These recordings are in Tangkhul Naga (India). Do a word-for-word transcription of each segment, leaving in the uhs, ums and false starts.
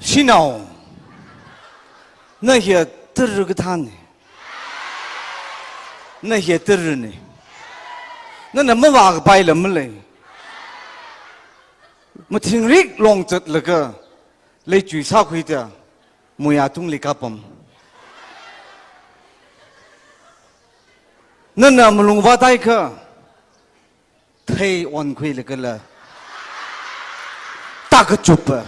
Shanao, na hiya tara kathāne. Na hiya tarane. Nana mavākapaila malei. Mathingrik long zatlaga, leichui sākhuida, muiya tungli kapam. Nana malung vātaikha, thei onkhuilaga la, tākachupa.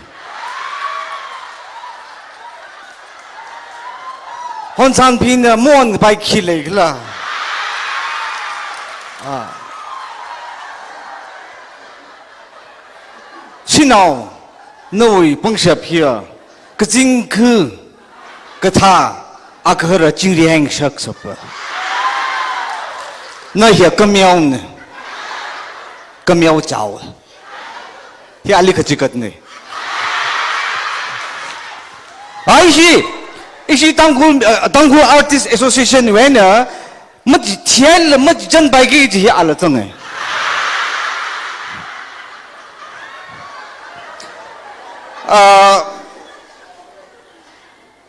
Honshanphina maonpai khi leikhala. Ah. Shanao, nawui pangshap hiya, kazing khu, kathā, agahara chingri hengshak sapa. Na hiya kameone. Kameo chao. Hi ali kachikatne. Ai hi, ishi Tangkhul, uh, Tangkhul Artist Association wui eina, machi thianla machi chanpaiki kaji hi ala zange. Ah,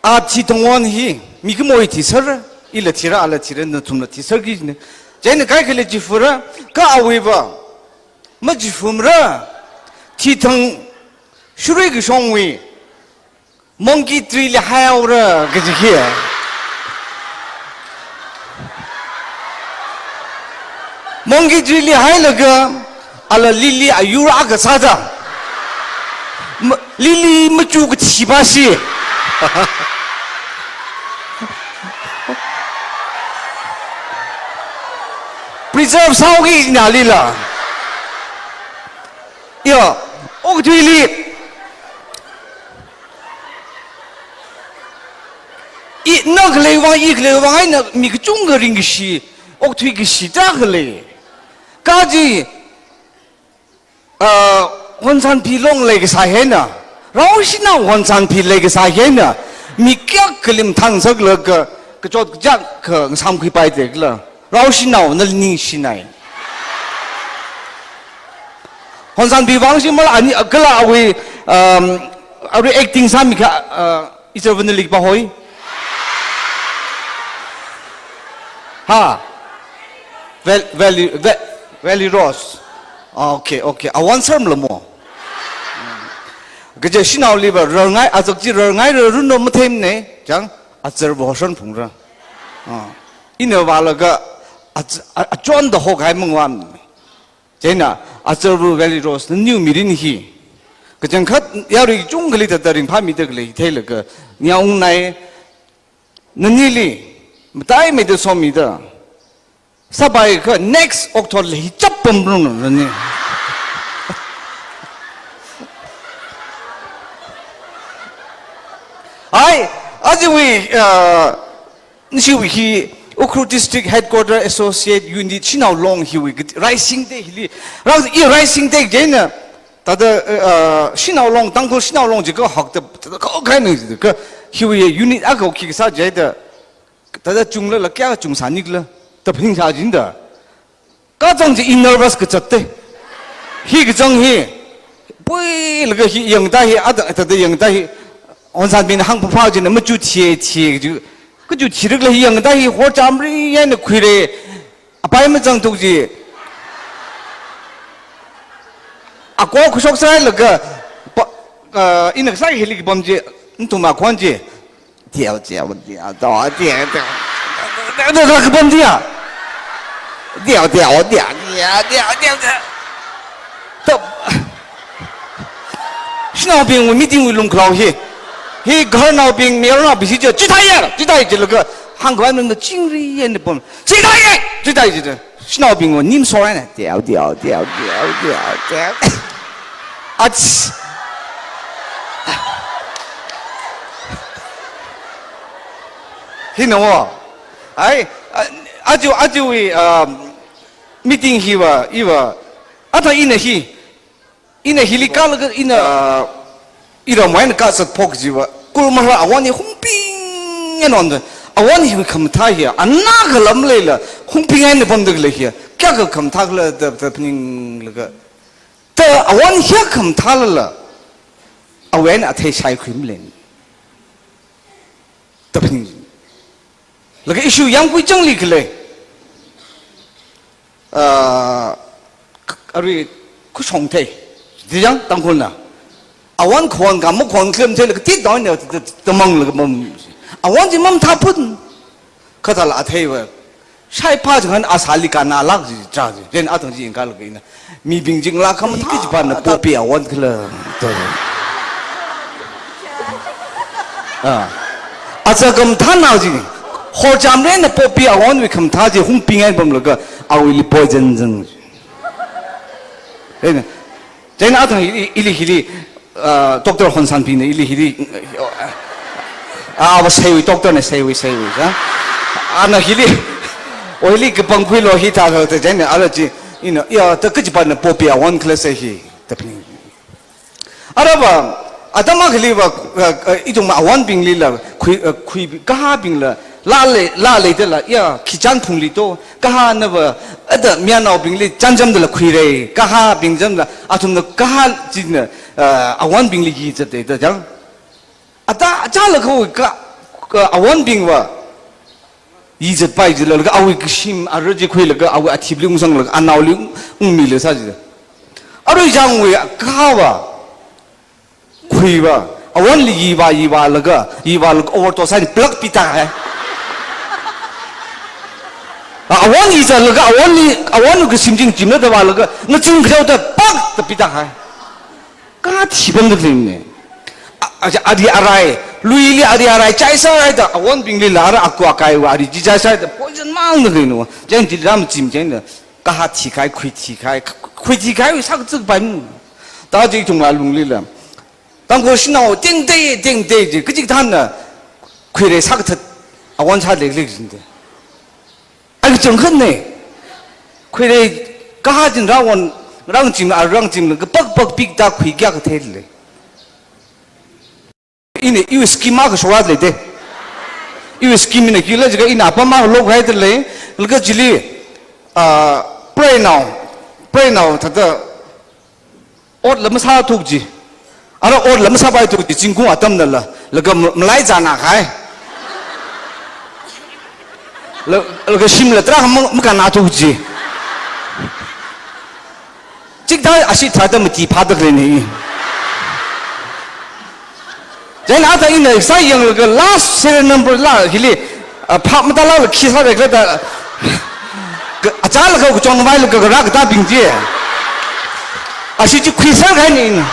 a thithang won hi, mikumowui thisera, ila thira, ala thira, nathumla thiserki ne. Chieina kaikhali chifura, kha awuiva, machifumara, thithang, shuri kashongwui, monkey tree li haihaora kaji hi. Monkey tree li hailaga, ala lily ayur akha sāda. Ma-, lily machu kathi ba shi. Preserve sāhaoki nalila. Ya, okathuili. I, na khalei vang, i khalei vang, eina mi kachungkha ringkashi, okthui kashi ta khalei. Kaji, ah, Honshanphi long leikasā hi eina, rao shanao Honshanphi leikasā hi eina, mi kayākha lim thangsaklaga, kachot kachak kha ngasāmkhuipai tekhala. Rao shanao nali ningshinai. Honshanphi vang shi mala ani kala awui, um, awui acting sāmikha, uh, ichava nali pahoi. Ha. Val-, Valley, Va-, Valley Rose. Ah, okay, okay. Awon sharmla mo. Kaje shanaoliva rarngai, azak chi rarngai rarunno matheimane. Chang, azarva hoshon phungra. Ah. Ina vālaga, az-, a, achonda hokhai mangwam. Chieina, azarva Valley Rose, naniwui mirin hi. Kachangkhat, yarui chungkhali tata ringphāmida khalei theilaga, niya ungnai, nanili, mataimeida somida. Sāpaikha next October li hi chap pamrung nani. Ai, ajawui, uh, Nishiwui hi Ukhrul District Headquarter Associate Unit Shanao Long hiwui kati, Rising Day hili. Rao i Rising Day jina. Tata, uh, Shanao Long, Tangkhul Shanao Long jikha hakta, tata kha kaina jikha hiwui unit akha khi kasā jida. Tata chungla la kayā chungsānikhala. Ta phaningsā jinda. Kachang chi i nervous kazat te. Hi kachang hi. Puilaga hi yangda hi, ada, ada, ada yangda hi. Honshanphina hāngphaphā jina machu thiye, thiye ju. Kachu thirikla hi yangda hi hor chamri yana khuire. Apai machang tuk ji. Ako khushok sālaga, pa, ah, ina kasā hili kapam ji, nathum akhon ji. Tiao, tiao, tiao, tiao, tiao, tiao. Tiao, tiao, tiao, tiao, tiao, tiao, tiao. Tap. Shanaobingwui meeting wui lungkhalao hi. Hi gaharnaobing, mayarnaobing shi je, chithāya, chithāya jilaga, hāngkhavai nana chingri yana pam. Chithāya, chithāya jida. Shanaobingwui nim soraina. Tiao, tiao, tiao, tiao, tiao, tiao. Ach. Hina wo. Ai, a, aja, ajawui, um, meeting hiva, iva. Ata ina hi. Ina hili kalaga ina, uh, iramwui eina kazat phok jiva. Kul mahara awon hi hungping eina onda. Awon hi khamathā hi. Ana khalam leila. Hungping eina pamda khalei hi. Kayākha khamathā khala da, da phaninglaga. Ta awon hi khamathālala. Awui eina athei shaikhui malen. Tapning. Laga issue yangkhui changli khalei. Ah, arui khushong thei. Dijang Tangkhulna. Awon khon ka makhon khlem thei laga tit down ne tamang laga mam. Awon ji mamthāphun. Khathāla atheiva. Shaipa jinghan asāli kanalak ji cha ji. Jen atang ji yangkalaga ina. Mibing jingla khamathā kajipa na poppy awon khala. Ah. Acha khamathā nao ji. Horchamrena poppy awonwui khamathā ji hungpingai pamlaga awuili poison zang. Jen, jen atang ili, ili hili, ah, Doctor Honsanpina ili hili, ah, awa seiwui doctor na seiwui, seiwui, ha? Ana hili, o hili kapangkhuilo hi thākha ta jen ala ji, ina, ya, ta kajipa na poppy awon khala sei hi, tapning. Arava, atam akhaliva, ah, ah, ithum awonbinglila, khui, ah, khui, kahābingla, lale, lale dala, ya, khichan phungli to, kahānava, ada miyanaobingli, chanjam dala khuirei, kahābing jamla, athumna kahā jina, ah, awonbingli yi zat de, da jang. Ata, achala kho ka, ka awonbingva, yi zatpai jila, laga awui kashim, ara ji khuilaga, awui athipli ungsanglaga, anaoli ung, ungmila sā jila. Arui jangwui kahāva, khuiva, awonli yiva, yiva laga, yiva laga, overdose haina plak pita hai. A, awon yi zatlaga, awonli, awon kashim jing jimla da vālaga, ngaching khajaoda pak da pita hai. Kathi pamda khalei ne. A, a, ari arai, luili ari arai, chai sārai da, awonbinglila ara aku akaiva, ari ji chai sārai da, poison mangda khalei no. Jen ji ram jim jen da, kahā thikhai, khui thikhai, khui thikhai, sak tsik pai mu. Ta ji thung la lunglila. Tangkhul shanao, ting tei, ting tei ji, kachik thanna, khuirei sak that, awon sā lek lek jin de. Ai, kachangkhat ne. Khuirei kahā jin rawon, rang jim, a rang jim, kapak pak pik ta khui kya kathei le. Ina, iwui scheme ma kashok lei de. Iwui scheme ina kila jiakha ina apam ma lok hai de le. Laga chili, ah, pray now. Pray now, thāda, ot la masāthuk ji. Ara ot la masāpaithuk ji, zingkum atamnala, laga ma-, malai zana khai. La, laga shimla tarākha ma-, makanathuk ji. Chikda ashi thāda mati phāda khalei ne. Jen ata ina sāyanglaga last serial number la hili, ah, phap matālala khi sāra khala da, ka, achālakha kachong vailaga kara katābing ji. Ashi ji khuisār khai ne ina.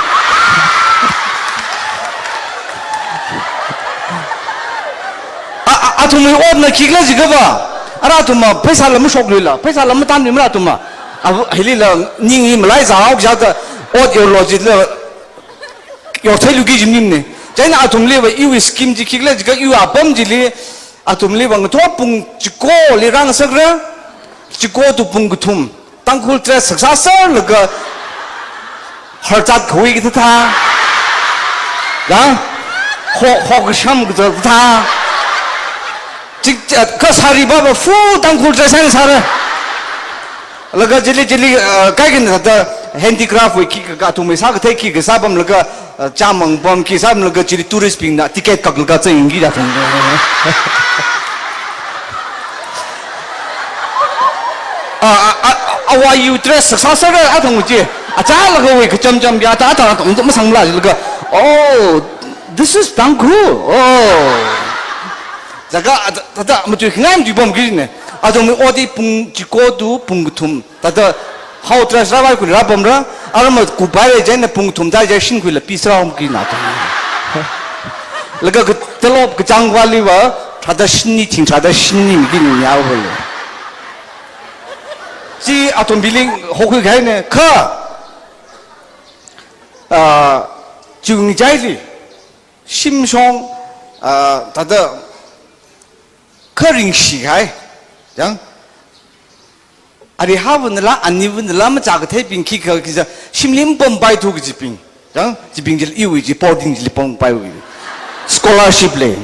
A, a, athumwui otna khikhala jiakhava, ara athumva pheisāla mashokluila, pheisāla matānluimara athumva. A, hilila ning hi malai zāhao jiakha ot yorlo jila, yortheilu ki jimnim ne. Chieina athumliva iwui scheme ji khikhala jiakha iwui apam jili, athumliva ngathor pung chikoli rāngasakra, chiko tu pung kathum. Tangkhul dress saksā sārlaga, harchat khui kathā. Ya? Ho, ho kasham kathā. Chik, chik, kha sari baba full Tangkhul dress eina sāra. Laga chili, chili, ah, kaikhana thāda handicraft wui khikha athumwui sākathei khikha sāpamlaga, ah, chāmang pam khi sāpamlaga chili tourist bingna ticket kaklaga zangki da thung. Ah, ah, ah, ah, why you dress saksā sāra athang uji. Achālakhawui kacham cham ya ta ta ta masangla jilaga. Oh, this is Tangkhul. Oh. Jiakha, ah, ta, ta, ta, matui khangai matui pamki ne. Athumwui ot hi pung chiko tu pung kathum. Thāda hao dress rāvai khuila rāpamra, arama kupaira chieina pung kathum thāda shinkhuila pi sāra hom ki na ta. Laga ka talop kachāng valiva, thāda shini thing, thāda shini mi ki ni ya vale. Chi athum building hokhui khai ne, kha, ah, chungchai li, shimshong, ah, thāda kharing shi khai, yang, ari hāvunala, anivunala, machā katheibing khikha kisa, shimli mapampai thu kajibing, yang, jibing jil iwui ji, boarding jili pampaiwui. Scholarship le.